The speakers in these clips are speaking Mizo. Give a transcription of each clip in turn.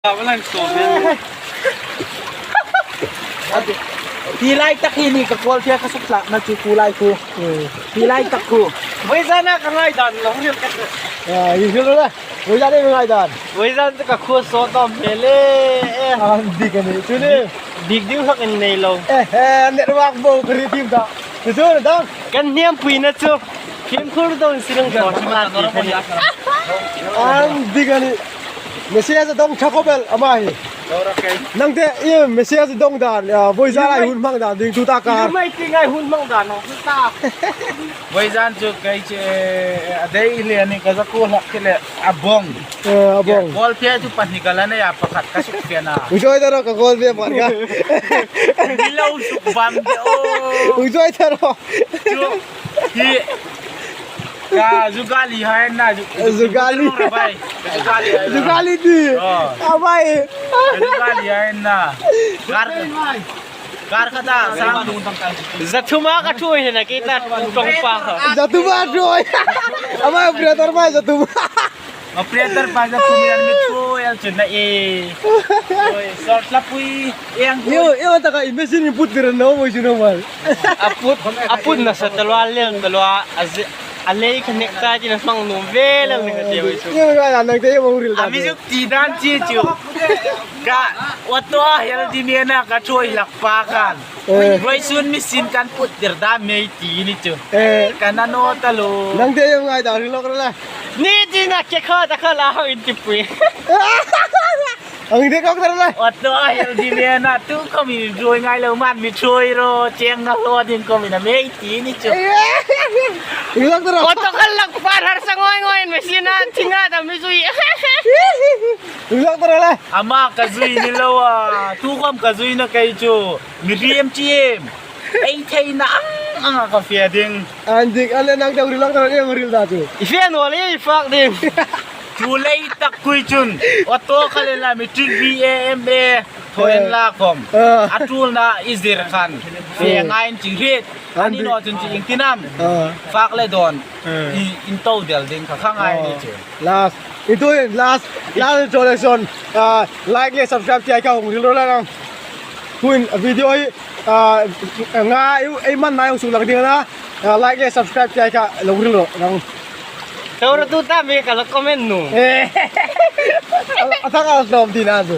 Ti lai tak hi ni ka kawl thia ka suk tlak na chu ku lai khu. Ti lai tak khu. Voi zan ah ka ngai dan lo rial ka I hil le. Voi zan ka ngai dan. Voi zan chu ka khu so tom he le. An dik ani chu ni. Big deal hak in nei lo. Eh eh network bo ka ri tim ta. Chu chu dang. Kan hniam pui na chu fimkhur don silang ko ma ti thani. An dik ani. Messiah chu dong tha khawp el ama hi. Nang te i Messiah chu dong dan voi zan ai hun hmang dan ding tu ta kar. Mai ti ngai hun hmang dan ho ta. Voi zan chu kai che a dei le ani ka zaku hlak khi le a bong. A bong. Goal phe chu pahnih ka la nei a pakhat ka suk fian a. Ujoi taro ka goal phe pakhat ka. Ni lo suk bam de o. Ujoi taro. Chu hi Ka Zugali hai na Zugali. Zugali. Zugali di. Abai. Zugali hai na. Kar kar kata sang. Zathuma ka thu hi na ki ta tong pa. Zathuma thu. Abai operator bai zathuma. Operator pa zathuma yan mi thu yan chun na e. Sort la pui eng. Yo yo ta ka imagine input dir no mo chuno mal. Aput aput na sa talwa leng talwa a lei kha nek ta chi na mang num ve lang ni te wai chu. Yo ga nang te yo ril da. Ami chu ti dan chi chu. Ka wato hel di me na ka thoi lak pa kan. Voi sun mi sin kan put dir da mei ti ni chu. Kan ano ta lo. Nang te yo ngai da ri lok la. Ni ti na ke kha ta kha la hang in ti pui. Ang te kok tar la. Wato hel di me na tu ko mi roi ngai lo man mi troi ro cheng na lo din ko mi na mei ti ni chu. Ri lok tar. Wato kha lak par har sa ngoi ngoi me sin a thinga ta mi zui. Ri lok tar la. Ama ka zui ni lo a tu kom ka zui na kai chu mi riem chi em ei thei na ang ang a ka fia ding. An dik an le nang te ri lok tar em ril da chu. I fe no le i fak ding. Chu lei tak kui chun auto khale la mi trick B A M A thoen la kom atul na izir khan fe ngain chi rit ani no chun chi ing tinam fak le don i in to del ding kha kha ngai ni chu. Last itu last last introduction like le subscribe ti ai ka hong ril ro la nang hun video hi nga ei man nai su lang ding na like le subscribe ti ai ka lo ril ro nang. Tawra tu ta me ka la comment nu. Atang ala tlawm ti na chu.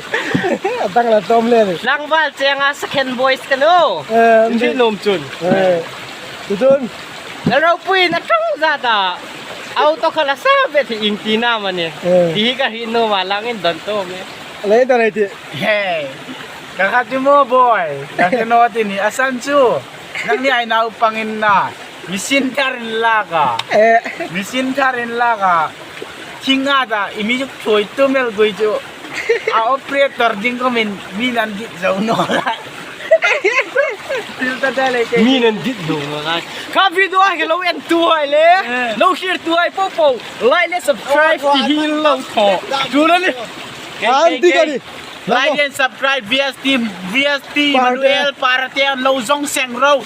Atang ala tlawm le ni. Tlangval chenga second voice ka no. Eh, nom chun. Eh. Tutun. La ropui na tong za ta. Auto khala sa be thi ing ti na mani. Ti ka hi no ma langin don to me. Lấy ta này thì. Hey. Ka kha chu mo boy. Ka ke no ti ni asan chu. Nang ni ai nau pangin na. Misin thar in lak a. Misin thar in lak a. Thing a da i mi chu thawi tumel gui chu a operator ding ko min min an dit zo no lai. Min an dit zo no lai. Kha video a hi lo en tu hai le lo share tu hai po po like le subscribe ti hi lo tho. Chu lo ni. An ti ka ni. Like and subscribe VST VST Manuel Parte an lo zong seng ro.